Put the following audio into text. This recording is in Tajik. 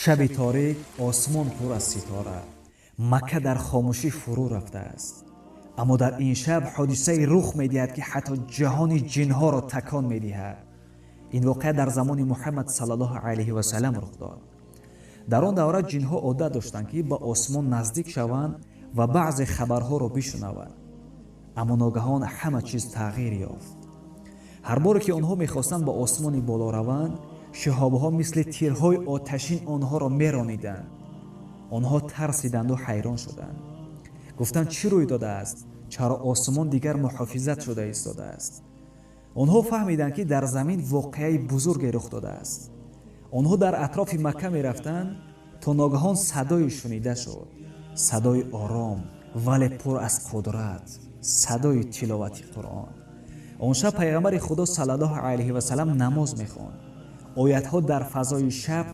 Шаби торик, осмон пур аз ситора, Макка дар хомӯшӣ фурӯ рафтааст. Аммо дар ин шаб ҳодисае рух медиҳад, ки ҳатто ҷаҳони ҷинҳоро такон медиҳад. Ин воқеа дар замони Муҳаммад саллаллоҳу алайҳи васалам рух дод. Дар он давра ҷинҳо одат доштанд, ки ба осмон наздик шаванд ва баъзе хабарҳоро бишунаванд. Аммо ногаҳон ҳама чиз тағйир ёфт. Ҳар боре ки онҳо мехостанд ба осмони боло раванд, шиҳобҳо мисли тирҳои оташин онҳоро мерониданд. Онҳо тарсиданду ҳайрон шуданд, гуфтанд: чӣ рӯй додааст? Чаро осмон дигар муҳофизат шуда истодааст? Онҳо фаҳмиданд, ки дар замин воқеаи бузурге рух додааст. Онҳо дар атрофи Макка мерафтанд, то ногаҳон садое шунида шуд, садои ором, вале пур аз қудрат, садои тиловати Қуръон. Он шаб Пайғамбари Худо саллаллоҳу алайҳи васалам намоз мехонд. Оятҳо дар фазои шаб